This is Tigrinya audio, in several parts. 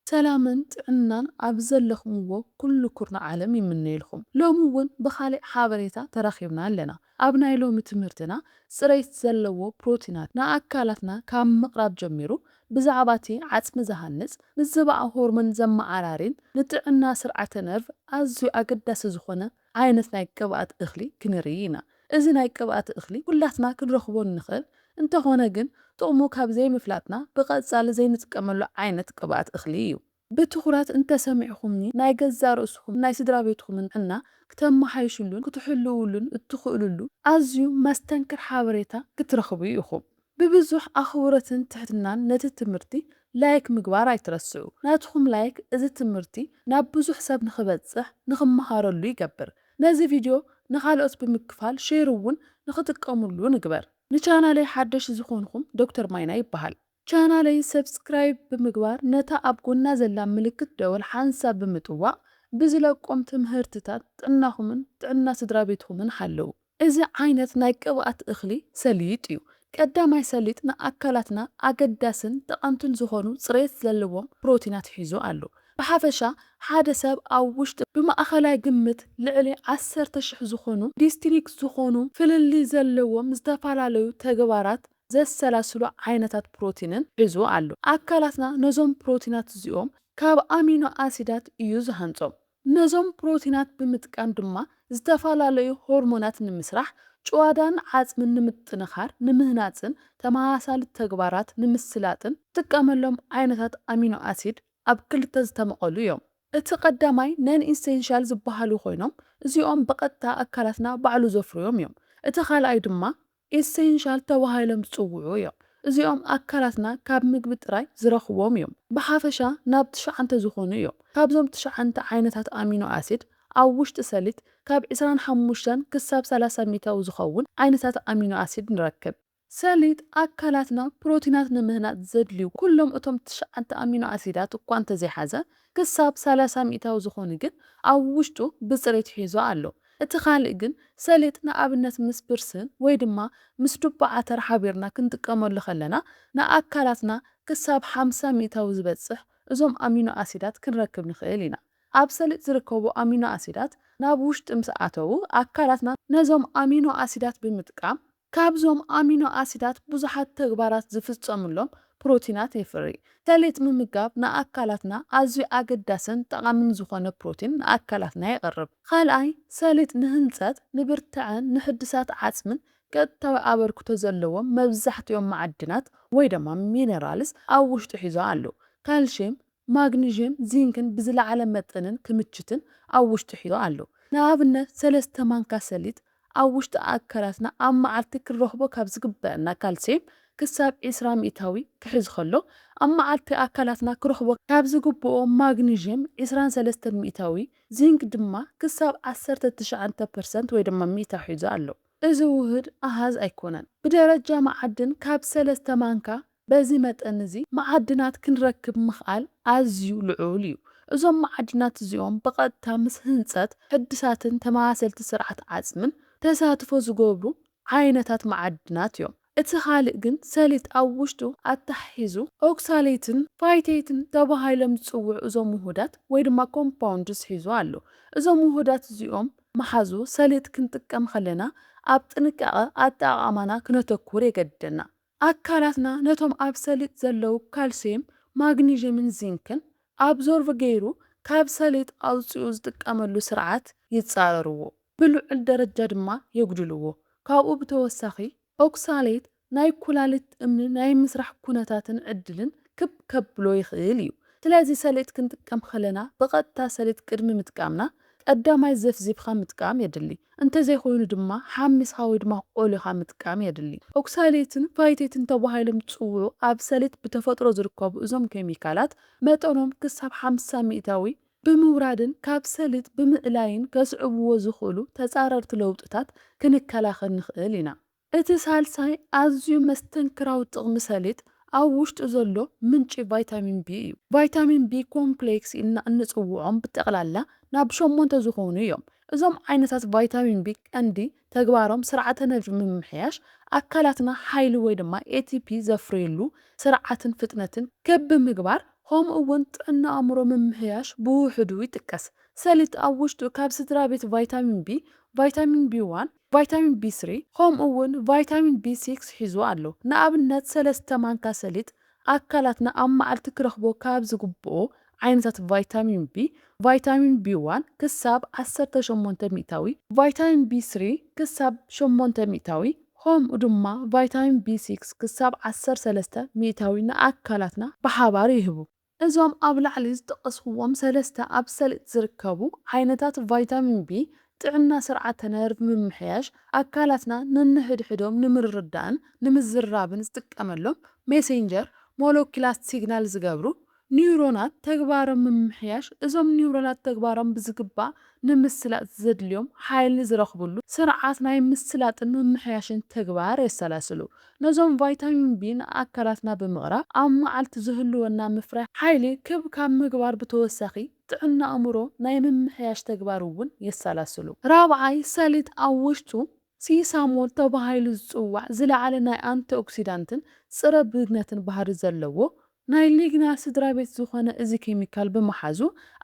ሰላምን ጥዕናን ኣብ ዘለኹምዎ ኩሉ ኩርናዕ ዓለም ይምነየልኩም። ሎሚ እውን ብኻልእ ሓበሬታ ተራኺብና ኣለና። ኣብ ናይ ሎሚ ትምህርትና ጽሬት ዘለዎ ፕሮቲናት ንኣካላትና ካብ ምቕራብ ጀሚሩ ብዛዕባ እቲ ዓጽሚ ዝሃንጽ፣ ምዝባዕ ሆርሞን ዘመዓራሪን ንጥዕና ስርዓተ ነርቭ ኣዝዩ ኣገዳሲ ዝኾነ ዓይነት ናይ ቅብኣት እኽሊ ክንርኢ ኢና። እዚ ናይ ቅብኣት እኽሊ ኩላትና ክንረኽቦ እንኽእል እንተኾነ ግን ጥቕሙ ካብ ዘይምፍላጥና ብቐጻሊ ዘይንጥቀመሉ ዓይነት ቅብኣት እኽሊ እዩ። ብትኹረት እንተሰሚዕኹምኒ ናይ ገዛእ ርእስኹም ናይ ስድራ ቤትኹምን ጥዕና ክተመሓይሽሉን ክትሕልውሉን እትኽእልሉ ኣዝዩ መስተንክር ሓበሬታ ክትረኽቡ ኢኹም። ብብዙሕ ኣኽብሮትን ትሕትናን ነቲ ትምህርቲ ላይክ ምግባር ኣይትረስዑ። ናትኹም ላይክ እዚ ትምህርቲ ናብ ብዙሕ ሰብ ንኽበጽሕ ንኽመሃረሉ ይገብር። ነዚ ቪድዮ ንኻልኦት ብምክፋል ሼር እውን ንኽጥቀሙሉ ንግበር። ንቻናለይ ሓደሽ ዝኾንኹም ዶክተር ማይና ይበሃል። ቻናለይ ሰብስክራይብ ብምግባር ነታ ኣብ ጎና ዘላ ምልክት ደወል ሓንሳብ ብምጥዋቕ ብዝለቆም ትምህርትታት ጥዕናኹምን ጥዕና ስድራ ቤትኹምን ሓለዉ። እዚ ዓይነት ናይ ቅብኣት እኽሊ ሰሊጥ እዩ። ቀዳማይ ሰሊጥ ንኣካላትና ኣገዳስን ጠቐምትን ዝኾኑ ጽሬት ዘለዎም ፕሮቲናት ሒዙ ኣሎ። ብሓፈሻ ሓደ ሰብ ኣብ ውሽጢ ብማእኸላይ ግምት ልዕሊ ዓሰርተ ሽሕ ዝኾኑ ዲስቲንክት ዝኾኑ ፍልልይ ዘለዎም ዝተፈላለዩ ተግባራት ዘሰላስሉ ዓይነታት ፕሮቲንን ሒዙ ኣሎ። ኣካላትና ነዞም ፕሮቲናት እዚኦም ካብ ኣሚኖ ኣሲዳት እዩ ዝሃንጾም። ነዞም ፕሮቲናት ብምጥቃም ድማ ዝተፈላለዩ ሆርሞናት ንምስራሕ፣ ጭዋዳን ዓጽምን ንምጥንኻር፣ ንምህናጽን ተመሳሳሊ ተግባራት ንምስላጥን ትጥቀመሎም ዓይነታት ኣሚኖ ኣሲድ ኣብ ክልተ ዝተመቐሉ እዮም። እቲ ቀዳማይ ነን ኢሴንሻል ዝበሃሉ ኮይኖም እዚኦም ብቐጥታ ኣካላትና ባዕሉ ዘፍርዮም እዮም። እቲ ካልኣይ ድማ ኢሴንሻል ተባሂሎም ዝጽውዑ እዮም። እዚኦም ኣካላትና ካብ ምግቢ ጥራይ ዝረኽቦም እዮም። ብሓፈሻ ናብ ትሽዓንተ ዝኾኑ እዮም። ካብዞም ትሽዓንተ ዓይነታት ኣሚኖ ኣሲድ ኣብ ውሽጢ ሰሊጥ ካብ ዕስራን ሓሙሽተን ክሳብ ሰላሳ ሚእታዊ ዝኸውን ዓይነታት ኣሚኖ ኣሲድ ንረክብ። ሰሊጥ ኣካላትና ፕሮቲናት ንምህናጽ ዘድልዩ ኩሎም እቶም ትሽዓንተ ኣሚኖ ኣሲዳት እኳ እንተዘይሓዘ፣ ክሳብ ሰላሳ ሚእታዊ ዝኾኑ ግን ኣብ ውሽጡ ብጽሬት ሒዙ ኣሎ። እቲ ካልእ ግን ሰሊጥ ንኣብነት ምስ ብርስን ወይ ድማ ምስ ዱባ ዓተር ሓቢርና ክንጥቀመሉ ከለና ንኣካላትና ክሳብ ሓምሳ ሚእታዊ ዝበጽሕ እዞም ኣሚኖ ኣሲዳት ክንረክብ ንኽእል ኢና። ኣብ ሰሊጥ ዝርከቡ ኣሚኖ ኣሲዳት ናብ ውሽጢ ምስ ኣተዉ ኣካላትና ነዞም ኣሚኖ ኣሲዳት ብምጥቃም ካብዞም ኣሚኖ ኣሲዳት ብዙሓት ተግባራት ዝፍጸምሎም ፕሮቲናት የፍሪ። ሰሊጥ ምምጋብ ንኣካላትና ኣዝዩ ኣገዳስን ጠቓምን ዝኾነ ፕሮቲን ንኣካላትና የቕርብ። ካልኣይ፣ ሰሊጥ ንህንጸት፣ ንብርትዐን ንሕድሳት ዓጽምን ቀጥታዊ ኣበርክቶ ዘለዎም መብዛሕትኦም መዓድናት ወይ ድማ ሚነራልስ ኣብ ውሽጡ ሒዙ ኣሎ። ካልሽየም፣ ማግኒዥየም፣ ዚንክን ብዝለዓለ መጠንን ክምችትን ኣብ ውሽጡ ሒዙ ኣሎ። ንኣብነት ሰለስተ ማንካ ሰሊጥ ኣብ ውሽጢ ኣካላትና ኣብ መዓልቲ ክንረኽቦ ካብ ዝግበአና ካልሲየም ክሳብ ዕስራ ሚእታዊ ክሕዝ ከሎ፣ ኣብ መዓልቲ ኣካላትና ክረኽቦ ካብ ዝግብኦ ማግኒዥየም ዕስራን ሰለስተን ሚእታዊ፣ ዚንክ ድማ ክሳብ ዓሰርተ ትሽዓተ ፐርሰንት ወይ ድማ ሚእታዊ ሒዙ ኣሎ። እዚ ውህድ ኣሃዝ ኣይኮነን። ብደረጃ መዓድን ካብ ሰለስተ ማንካ በዚ መጠን እዚ መዓድናት ክንረክብ ምኽኣል ኣዝዩ ልዑል እዩ። እዞም መዓድናት እዚኦም ብቐጥታ ምስ ህንጸት ሕድሳትን ተመሳሰልቲ ስርዓት ዓጽምን ተሳትፎ ዝገብሩ ዓይነታት መዓድናት እዮም። እቲ ካልእ ግን ሰሊጥ ኣብ ውሽጡ ኣተሓሒዙ ኦክሳሌትን ፋይቴትን ተባሂሎም ዝጽውዑ እዞም ውሁዳት ወይ ድማ ኮምፓውንድስ ሒዙ ኣሎ። እዞም ውሁዳት እዚኦም መሓዙ ሰሊጥ ክንጥቀም ከለና ኣብ ጥንቃቐ ኣጠቓቕማና ክነተኩር የገድደና። ኣካላትና ነቶም ኣብ ሰሊጥ ዘለዉ ካልሲየም፣ ማግኒዥየምን ዚንክን ኣብዞርቭ ገይሩ ካብ ሰሊጥ ኣውጺኡ ዝጥቀመሉ ስርዓት ይጻረርዎ፣ ብልዑል ደረጃ ድማ የጉድልዎ። ካብኡ ብተወሳኺ ኦክሳሌት ናይ ኩላሊት እምኒ ናይ ምስራሕ ኩነታትን ዕድልን ክብ ከብሎ ይኽእል እዩ። ስለዚ ሰሊጥ ክንጥቀም ከለና ብቐጥታ ሰሊጥ ቅድሚ ምጥቃምና ቀዳማይ ዘፍዚፍካ ምጥቃም የድሊ። እንተዘይኮይኑ ድማ ሓሚስካ ወይ ድማ ቆሊኻ ምጥቃም የድሊ። ኦክሳሌትን ፋይቴትን ተባሂሎም ዝጽውዑ ኣብ ሰሊጥ ብተፈጥሮ ዝርከቡ እዞም ኬሚካላት መጠኖም ክሳብ ሓምሳ ሚእታዊ ብምውራድን ካብ ሰሊጥ ብምእላይን ከስዕብዎ ዝኽእሉ ተጻረርቲ ለውጥታት ክንከላኸል ንኽእል ኢና። እቲ ሳልሳይ ኣዝዩ መስተንክራዊ ጥቕሚ ሰሊጥ ኣብ ውሽጡ ዘሎ ምንጪ ቫይታሚን ቢ እዩ። ቫይታሚን ቢ ኮምፕሌክስ ኢልና እንጽውዖም ብጠቕላላ ናብ ሸሞንተ ዝኾኑ እዮም። እዞም ዓይነታት ቫይታሚን ቢ ቀንዲ ተግባሮም ስርዓተ ነርቭ ምምሕያሽ፣ ኣካላትና ሓይሊ ወይ ድማ ኤ ቲ ፒ ዘፍርየሉ ስርዓትን ፍጥነትን ከብ ምግባር ከምኡ እውን ጥዕና ኣእምሮ ምምሕያሽ ብውሕዱ ይጥቀስ። ሰሊጥ ኣብ ውሽጡ ካብ ስድራ ቤት ቫይታሚን ቢ፣ ቫይታሚን ቢ ዋን፣ ቫይታሚን ቢ ስሪ፣ ከምኡ እውን ቫይታሚን ቢ ሲክስ ሒዙ ኣሎ። ንኣብነት ሰለስተ ማንካ ሰሊጥ ኣካላትና ኣብ መዓልቲ ክረኽቦ ካብ ዝግብኦ ዓይነታት ቫይታሚን ቢ፣ ቫይታሚን ቢ ዋን ክሳብ ዓሰርተ ሸሞንተ ሚእታዊ፣ ቫይታሚን ቢ ስሪ ክሳብ ሸሞንተ ሚእታዊ፣ ከምኡ ድማ ቫይታሚን ቢ ሲክስ ክሳብ ዓሰርተ ሰለስተ ሚእታዊ ንኣካላትና ብሓባር ይህቡ። እዞም ኣብ ላዕሊ ዝጠቐስክዎም ሰለስተ ኣብ ሰሊጥ ዝርከቡ ዓይነታት ቫይታሚን ቢ ጥዕና ስርዓተ ነርቭ ምምሕያሽ፣ ኣካላትና ነንሕድሕዶም ንምርድዳእን ንምዝርራብን ዝጥቀመሎም ሜሴንጀር ሞለኪላት ሲግናል ዝገብሩ ኒውሮናት ተግባሮም ምምሕያሽ፣ እዞም ኒውሮናት ተግባሮም ብዝግባእ ንምስላጥ ዘድልዮም ሓይሊ ዝረኽብሉ ስርዓት ናይ ምስላጥን ምምሕያሽን ተግባር የሰላስሉ። ነዞም ቫይታሚን ቢ ንኣካላትና ብምቕራብ ኣብ መዓልቲ ዝህልወና ምፍራይ ሓይሊ ክብ ካብ ምግባር ብተወሳኺ ጥዕና ኣእምሮ ናይ ምምሕያሽ ተግባር እውን የሰላስሉ። ራብዓይ፣ ሰሊጥ ኣብ ውሽጡ ሲሳሞል ተባሂሉ ዝጽዋዕ ዝለዓለ ናይ ኣንቲኦክሲዳንትን ጽረ ብግነትን ባህሪ ዘለዎ ናይ ሊግና ስድራ ቤት ዝኾነ እዚ ኬሚካል ብምሓዙ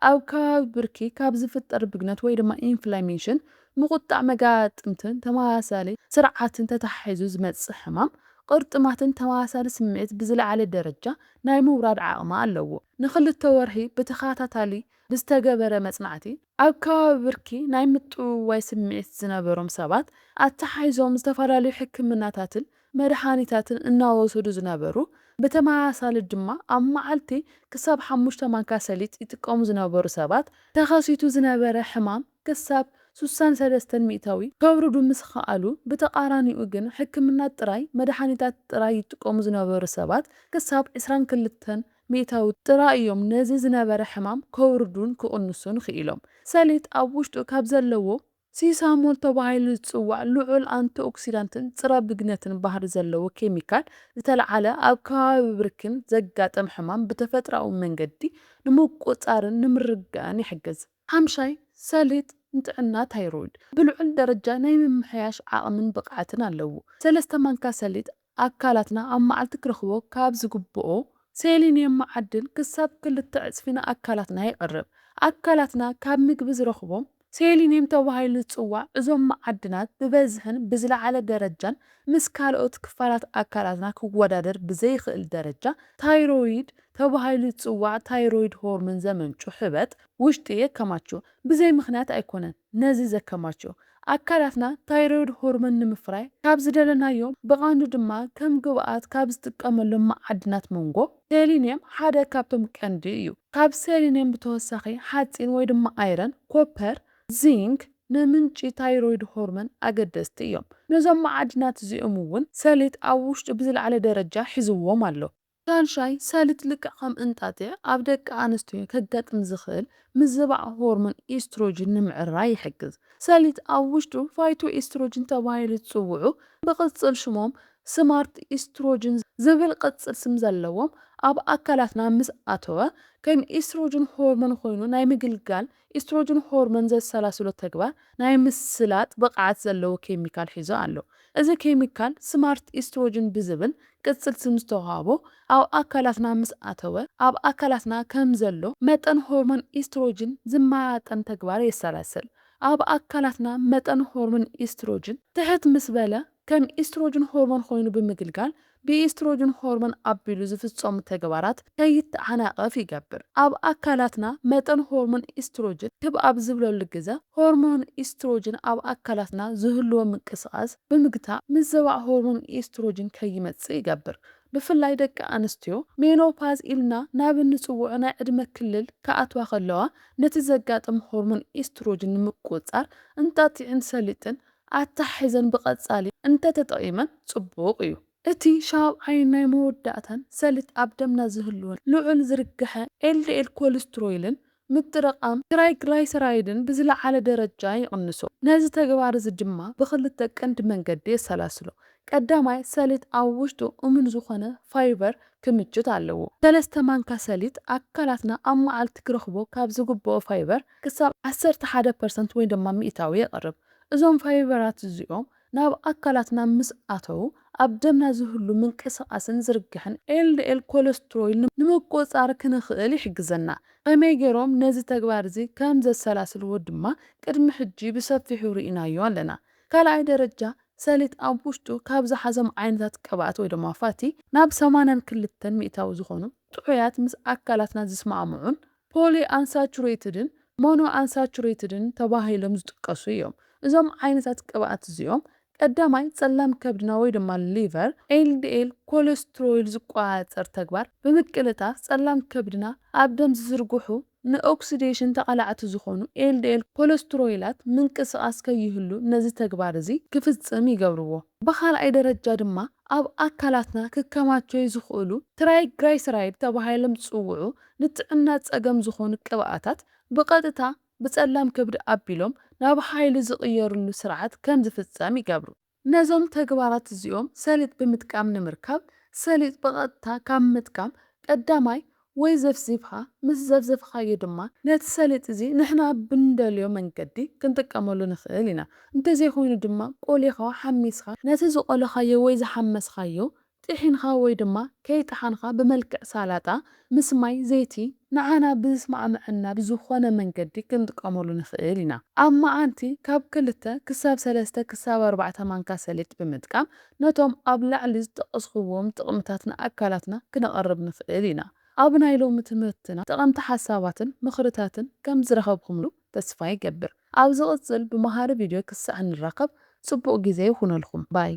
ኣብ ከባቢ ብርኪ ካብ ዝፍጠር ብግነት ወይ ድማ ኢንፍላሜሽን፣ ምቁጣዕ መጋጥምትን ተመሳሳሊ ስርዓትን ተተሓሒዙ ዝመጽእ ሕማም ቅርጥማትን ተመሳሳሊ ስምዒት ብዝለዓለ ደረጃ ናይ ምውራድ ዓቕሚ ኣለዎ። ንክልተ ወርሒ ብተኸታታሊ ብዝተገበረ መጽናዕቲ ኣብ ከባቢ ብርኪ ናይ ምጥውዋይ ስምዒት ዝነበሮም ሰባት ኣተሓሒዞም ዝተፈላለዩ ሕክምናታትን መድሃኒታትን እናወሰዱ ዝነበሩ፣ ብተመሳሳሊ ድማ ኣብ መዓልቲ ክሳብ ሓሙሽተ ማንካ ሰሊጥ ይጥቀሙ ዝነበሩ ሰባት ተኸሲቱ ዝነበረ ሕማም ክሳብ ስሳን ሰለስተን ሚእታዊ ከውርዱ ምስ ኸኣሉ፣ ብተቓራኒኡ ግን ሕክምና ጥራይ መድሃኒታት ጥራይ ይጥቀሙ ዝነበሩ ሰባት ክሳብ ዕስራን ክልተን ሚእታዊ ጥራይ እዮም ነዚ ዝነበረ ሕማም ከውርዱን ክቕንሱን ክኢሎም። ሰሊጥ ኣብ ውሽጡ ካብ ዘለዎ ሲሳሞል ተባሂሉ ዝጽዋዕ ልዑል ኣንቲኦክሲዳንትን ጽረ ብግነትን ባህሪ ዘለዎ ኬሚካል ዝተለዓለ ኣብ ከባቢ ብርክን ዘጋጠም ሕማም ብተፈጥራዊ መንገዲ ንምቁጻርን ንምርጋእን ይሕግዝ። ሓምሻይ፣ ሰሊጥ ንጥዕና ታይሮይድ ብልዑል ደረጃ ናይ ምምሕያሽ ዓቕምን ብቕዓትን ኣለዎ። ሰለስተ ማንካ ሰሊጥ ኣካላትና ኣብ መዓልቲ ክረኽቦ ካብ ዝግብኦ ሴሊንየም መዓድን ክሳብ ክልተ ዕጽፊ ንኣካላትና የቕርብ። ኣካላትና ካብ ምግቢ ዝረኽቦም ሴሊንየም ተባሂሉ ዝጽዋዕ እዞም መዓድናት ብበዝሕን ብዝለዓለ ደረጃን ምስ ካልኦት ክፋላት ኣካላትና ክወዳደር ብዘይኽእል ደረጃ ታይሮይድ ተባሂሉ ዝጽዋዕ ታይሮይድ ሆርሞን ዘመንጩ ሕበጥ ውሽጢ የከማችው። ብዘይ ምኽንያት ኣይኮነን ነዚ ዘከማችው። ኣካላትና ታይሮይድ ሆርሞን ንምፍራይ ካብ ዝደለናዮ ብቐንዱ ድማ ከም ግብኣት ካብ ዝጥቀመሎም መዓድናት መንጎ ሴሊንየም ሓደ ካብቶም ቀንዲ እዩ። ካብ ሴሊንየም ብተወሳኺ ሓጺን ወይ ድማ ኣይረን፣ ኮፐር፣ ዚንክ ንምንጪ ታይሮይድ ሆርሞን ኣገደስቲ እዮም። ነዞም መዓድናት እዚኦም እውን ሰሊጥ ኣብ ውሽጡ ብዝለዓለ ደረጃ ሒዝዎም ኣሎ። ሳልሻይ፣ ሰሊጥ ልክዕ ከም እንጣጢዕ ኣብ ደቂ ኣንስትዮ ከጋጥም ዝኽእል ምዝባዕ ሆርሞን ኢስትሮጅን ንምዕራይ ይሕግዝ። ሰሊጥ ኣብ ውሽጡ ፋይቶ ኢስትሮጅን ተባሂሉ ዝጽውዑ ብቕጽል ሽሞም ስማርት ኢስትሮጅን ዝብል ቅጽል ስም ዘለዎም ኣብ ኣካላትና ምስ ኣተወ ከም ኢስትሮጅን ሆርሞን ኮይኑ ናይ ምግልጋል ኢስትሮጅን ሆርሞን ዘሰላስሎ ተግባር ናይ ምስላጥ ብቕዓት ዘለዎ ኬሚካል ሒዙ ኣሎ። እዚ ኬሚካል ስማርት ኢስትሮጅን ብዝብል ቅጽል ስም ዝተዋህቦ ኣብ ኣካላትና ምስ ኣተወ ኣብ ኣካላትና ከም ዘሎ መጠን ሆርሞን ኢስትሮጅን ዝመጣጠን ተግባር የሰላስል። ኣብ ኣካላትና መጠን ሆርሞን ኢስትሮጅን ትሕት ምስ በለ ከም ኢስትሮጅን ሆርሞን ኮይኑ ብምግልጋል ብኢስትሮጅን ሆርሞን ኣቢሉ ዝፍጸሙ ተግባራት ከይተዓናቐፍ ይገብር። ኣብ ኣካላትና መጠን ሆርሞን ኢስትሮጅን ክብ ኣብ ዝብለሉ ግዘ ሆርሞን ኢስትሮጅን ኣብ ኣካላትና ዝህልዎ ምንቅስቓስ ብምግታእ ምዝባዕ ሆርሞን ኢስትሮጅን ከይመጽእ ይገብር። ብፍላይ ደቂ ኣንስትዮ ሜኖፓዝ ኢልና ናብ እንጽውዖ ናይ ዕድመ ክልል ክኣትዋ ከለዋ ነቲ ዘጋጥም ሆርሞን ኢስትሮጅን ንምቁጽጻር እንጣጢዕን ሰሊጥን ኣተሓሒዘን ብቐጻሊ እንተተጠቒመን ጽቡቕ እዩ። እቲ ሻብዓይን ናይ መወዳእታን ሰሊጥ ኣብ ደምና ዝህልወን ልዑል ዝርግሐ ኤልዲኤል ኮለስትሮይልን ምጥርቓም ትራይግላይሰራይድን ብዝለዓለ ደረጃ ይቕንሶ። ነዚ ተግባር እዚ ድማ ብኽልተ ቀንዲ መንገዲ የሰላስሎ። ቀዳማይ፣ ሰሊጥ ኣብ ውሽጡ እሙን ዝኾነ ፋይበር ክምችት ኣለዎ። ሰለስተ ማንካ ሰሊጥ ኣካላትና ኣብ መዓልቲ ክረኽቦ ካብ ዝግብኦ ፋይበር ክሳብ ዓሰርተ ሓደ ፐርሰንት ወይ ድማ ሚእታዊ የቕርብ። እዞም ፋይበራት እዚኦም ናብ ኣካላትና ምስ ኣተዉ ኣብ ደምና ዝህሉ ምንቅስቓስን ዝርግሕን ኤልዲኤል ኮለስትሮይል ንምቁጽጻር ክንኽእል ይሕግዘና። ከመይ ገይሮም ነዚ ተግባር እዚ ከም ዘሰላስልዎ ድማ ቅድሚ ሕጂ ብሰፊሑ ርኢናዮ ኣለና። ካልኣይ ደረጃ፣ ሰሊጥ ኣብ ውሽጡ ካብ ዝሓዞም ዓይነታት ቅብኣት ወይ ድማ ፋቲ ናብ ሰማንያን ክልተን ሚእታዊ ዝኾኑ ጥዑያት ምስ ኣካላትና ዝስማዕምዑን ፖሊ ኣንሳቹሬትድን ሞኖ ኣንሳቹሬትድን ተባሂሎም ዝጥቀሱ እዮም። እዞም ዓይነታት ቅብኣት እዚኦም ቀዳማይ ጸላም ከብድና ወይ ድማ ሊቨር ኤልዲኤል ኮለስትሮይል ዝቆጻጸር ተግባር ብምቅልጣፍ ጸላም ከብድና ኣብ ደም ዝዝርግሑ ንኦክሲዴሽን ተቓላዕቲ ዝኾኑ ኤልዲኤል ኮለስትሮይላት ምንቅስቓስ ከይህሉ ነዚ ተግባር እዚ ክፍጽም ይገብርዎ። ብኻልኣይ ደረጃ ድማ ኣብ ኣካላትና ክከማቸዩ ዝኽእሉ ትራይግላይሰራይድ ተባሂሎም ዝጽውዑ ንጥዕና ጸገም ዝኾኑ ቅብኣታት ብቐጥታ ብጸላም ከብዲ ኣቢሎም ናብ ሓይሊ ዝቕየርሉ ስርዓት ከም ዝፍጸም ይገብሩ። ነዞም ተግባራት እዚኦም ሰሊጥ ብምጥቃም ንምርካብ፣ ሰሊጥ ብቐጥታ ካብ ምጥቃም ቀዳማይ ወይ ዘፍዚፍኻ፣ ምስ ዘፍዘፍኻዮ ድማ ነቲ ሰሊጥ እዚ ንሕና ብንደልዮ መንገዲ ክንጥቀመሉ ንኽእል ኢና። እንተዘይኮይኑ ድማ ቆሊኻ ሓሚስኻ ነቲ ዝቆለኻዮ ወይ ዝሓመስኻዮ ጥሒንኻ ወይ ድማ ከይጠሓንካ ብመልክዕ ሳላጣ ምስ ማይ፣ ዘይቲ ንዓና ብዝስማዕምዐና ብዝኾነ መንገዲ ክንጥቀመሉ ንኽእል ኢና። ኣብ መዓልቲ ካብ ክልተ ክሳብ ሰለስተ ክሳብ ኣርባዕተ ማንካ ሰሊጥ ብምጥቃም ነቶም ኣብ ላዕሊ ዝጠቐስኽዎም ጥቕምታት ንኣካላትና ክነቐርብ ንኽእል ኢና። ኣብ ናይ ሎሚ ትምህርትና ጠቐምቲ ሓሳባትን ምኽርታትን ከም ዝረኸብኩምሉ ተስፋ ይገብር። ኣብ ዝቕጽል ብመሃሪ ቪድዮ ክሳዕ ንራኸብ ጽቡቕ ግዜ ይኹነልኩም። ባይ።